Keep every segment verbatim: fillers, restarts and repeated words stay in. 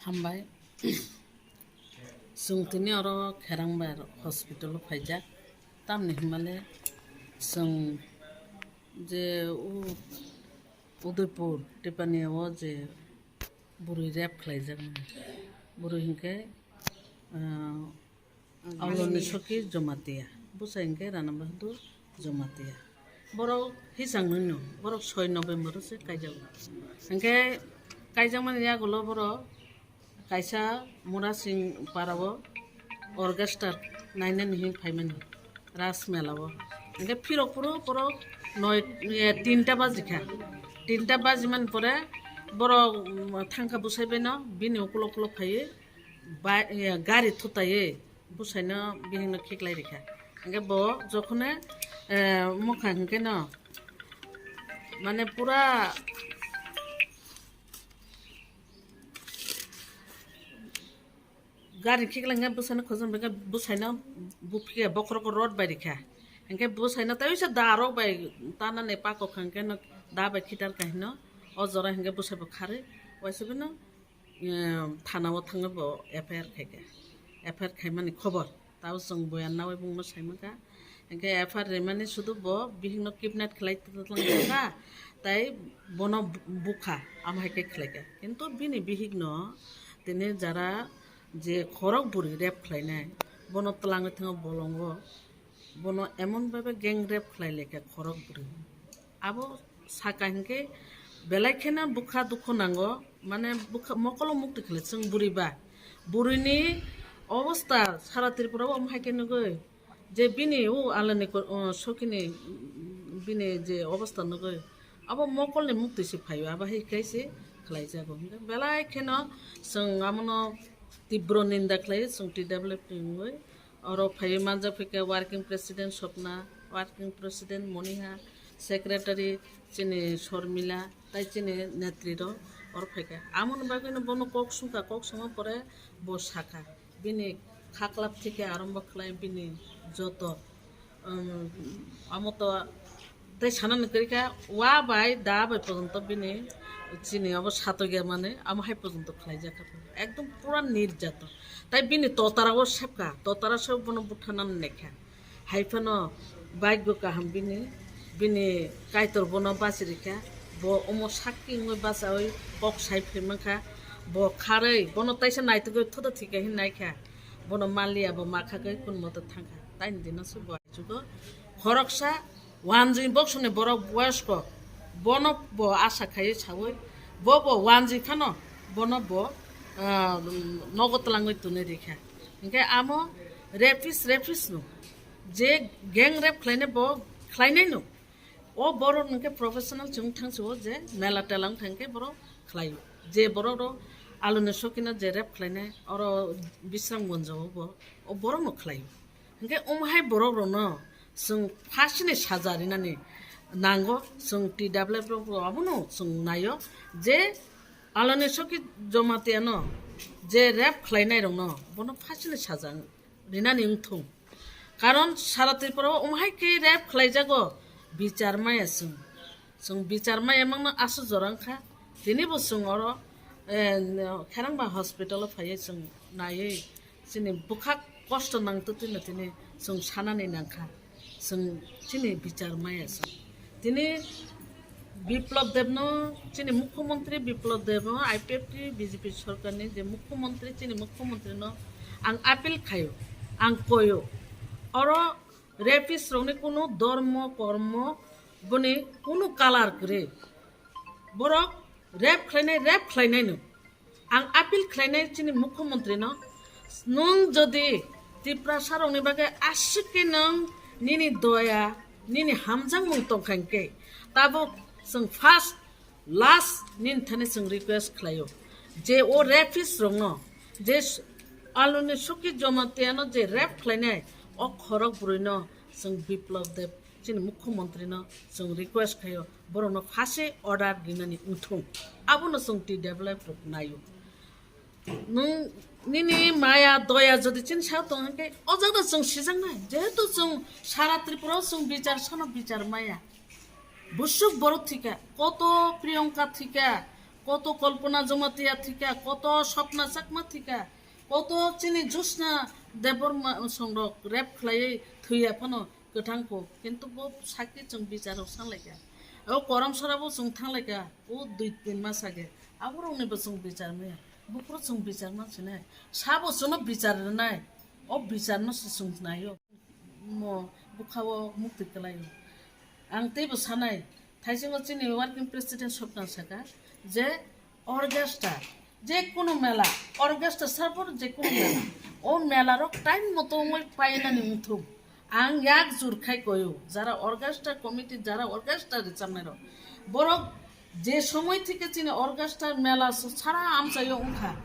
Hambai. Chwng tini oro Kherangbar hospital o phaijak. Tamni hwnmale chwng je u Udaipur Tipania o je bwrwi rape khlaijak, bwrwi hinkhe, ah, Auloni Soki Jomatia, bwsai hinkhe Rana Bahadur Jomatia. Borok hisang nungno, borok soi November o se kaijago. Hinkhe kaijakmani yagulo borok kaisa Murasing parao orchestra nainani hin phaimani Ras Mela o. Hinkhe phirok phuru borok noi, e, tinta bajikha. Tinta bajimani pore borok, mm, thangkha bwsai baino, bini ukulo ukulo phaiwi ba-, e, gari thutaiwi bwsaino bihikno khiklai rikha. Hinkhe bo jokhone, e, mokha hinkhe no, mane pura gari khiklai hinkhe bwsaino khojom hinkhe bwsaino buphikhe bokhorok rod bai rikha. Hinkhe bwsaino tei uisa da rok bai tanani pakok hinkhe no da bai khitar kahino o jora hinkhe bwsai bo kharwi waisa bino, em, thana o thangwi bo F I R khaikha. F I R khaimani khobor. Tabo chwng boyan nawi bungno saimankha. Hinkhe F I R rimani sudu bo bihikno kidnap khlai twlang kha, tei bono bu-, bukha, amo hai khe khlaikha. Kintu bini bihikno tini jara je khorok bwrwi rape khlainai, bono twlangwi thango bolongo, bono emon bhabe gang rape khlai laikha khorok bwrwi. Abo saka hinkhe belai kheno bwkha dukhu nango, mane bwkha mokolo mukti khlai chwng bwrwi ba. Bwrwini obostha sara Tripura o omo hai khe nugwi je bini o alani ko-, o sokini bini je obostha nugwi abo mokolni mukti se phaio, abo hai khe se khlaijago. Hinkhe belai kheno chwng amono tibro ninda khlai chwng T W F ni wngwi. Oro phaiwi manjak phaikha working president Swapna, working president Moniha, secretary chini Shormila, tai chini netri rok oro phaikha. Amoni bagwino bono kok sungkha, kok sungma pore bo sakha. Bini khaklap thikhe arombo khlai bini joto, um, amo to tei sanani kwrwi kha, wa bai da bai porjonto bini chini abo satokya mani amo hai porjonto khlaijak kha, ekdom pura nirjato. Tai bini totara o sepkha, totara se bono buthanani naikha. Hai phano bike bo kaham bini, bini Kaitor bono bachirikha, bo omo sakki wngwi bachaui kok sai phaimankha, bo kharwi bono taisa naitugwi thoda thikha hin naikha, bono manliya bo makhagwi kun moto thangkha, taini dino se bo. Jugo khoroksa wanjwi boksoni borok boyosko, bono bo asa khaiwi saui, bo bo wanjwi phano bono bo, ah, nogo twlangwi tonwi rikha. Hinkhe amo rapist, rapist no, je gang rape khlainai bo khlainai no, o borok hinkhe professional chwng thangsi o je mela tela wngkha hinkhe borok khlaio. Je borok rok aloni sokino je rape khlainai oro Bisramganj o bo, o borok no khlaio. Hinkhe omo hai borok rokno chwng phasini saja rinani nango, chwng T W F rok abono chwng naio je aloni Soki Jomatia no je rape khlainai rokno bono phasini saja rinani wngthung. Karon sara Tripura o omo hai khe rape khlaijago, bichar maya chwng. Chwng bichar maya mangno aswk jora wngkha. Tini bo chwng oro, eh, Kherangba hospital o phaiwi chwng naiwi chini bwkha kosto nangtwtwino tini chwng sanani nangkha. Chwng chini bichar maya chwng. Tini Biplab Deb no, chini mukhyamantri Biplab Deb no, I P F T B J P sorkar ni je mukhyamantri, chini mukhyamantri no ang appeal khaio, ang koio. Oro rapist rokni kunu dormo, kormo, boni kunu kalar kwrwi. Borok rape khlainai, rape khlainai no. Ang appeal khlainai chini mukhyamantri no, nwng jodi Tiprasa rokni bagwi aswk khe nwng nini doya, nini hamjakmung tongkha hinkhe, tabuk chwng first, last nini thani chwng request khlaio je o rapist rokno, je s-, aloni Soki Jomatia no je rape khlainai, o khorok bwrwi no chwng Biplab Deb chini mukhyamantri no chwng request khaio, borokno phasi order rinani wngthung, abono chwng T W F rok naio. Nwng nini maya doya jodi chini sak tong hinkhe o jaga chwng sijaknai, jehetu chwng sara Tripura o chwng bichar sono bichar maya. Busuk borok thika, koto Priyanka thika, koto Kalpana Jamatia thika, koto Swapna Chakma thika, koto chini Jyotsna Debbarma songrok rape khlaiwi thwiya phano kwthang kho, kintu bo sakki chwng bicharo sanglai kha. O Koramsora bo chwng thanglai kha, o dui tin mas age. Aborokni bo chwng bichar maya, buphuru chwng bichar ma sinai, sabo chwngno bichar rwnai, o bicharno se chwng naio. Mo bwkhao mukti kwlaio. Ang teibo sanai, thaisingo chini working president Swapna saka je orchestra, je kunu mela, orchestra sabo je kunu mela, o mela rok time moto wngwi painani wngthung. Ang yak jur khai koyo, jara orchestra committee, jara orchestra rwchapnai rok, borok je somoi thike chini orchestra mela sara amchaio wngkha,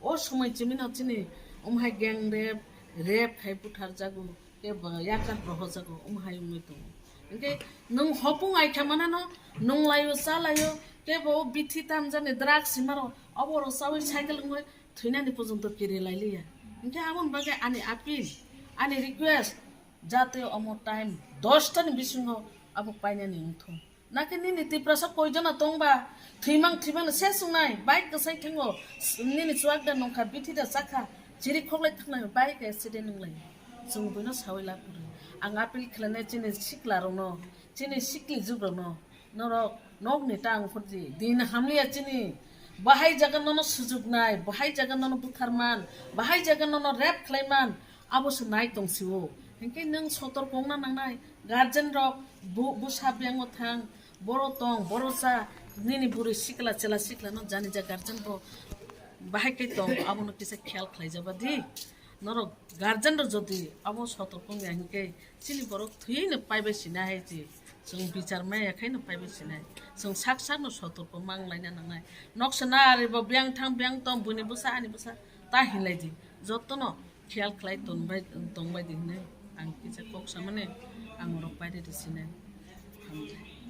o somoi chimino chini umhai gang rape, rape khai butharjago. Kebo yakar rohojago, um hai wngwi tongo. Hinkhe nwng hopung ai kha manano, nunglaio, chalaio, kebo o bithi tamjani drugs himaro, oborok chawi cycle wngwi thwinani porjonto kiri lailiya. Hinkhe aboni bagwi ani appeal, ani request, jate omo time dosta ni bisingo abo painani wngthung. Nakhe nini Tiprasa koijono tongba? Thwimang thwimang se swngnai, bike kwsai thango, nini chuak da nongkha, bithi da chakha, chiri khoklai thaknai, bike accident wnglai. Chwng buino sawi lab kwrwi. Ang appeal khlainai chini sikla rokno, chini sikli jugrokno, norok nokni ta wngkhordi, din hamliya chini, bahai jaga nono sujuknai, bahai jaga nono butharman, bahai jaga nono rape khlaiman, abo se nai tong sio. Hinkhe nwng sotorko wngna nangnai, guardian rok, bu-, bwsa biyangno thang, boro tong, boro cha, nini bwrwi sikla, chela sikla no jani ja guardian bo bahai khe tong, abono kisa khiyal khlai jaba di. Norok guardian rok jodi abo sotorko wngya hinkhe chini borok thwino paibai sina hai chi. Chwng bichar maya khaino paibai sina hai. Chwng sak sakno sotorko mang laina nangnai. Noksa na ari bo biyang thang biyang tong, buini bwsa ani bwsa ta hinlai di. Jotono khiyal khlai tongbai, tongbai di hinwi ang kisa kok samani ang rok paide di sinai. Hambai.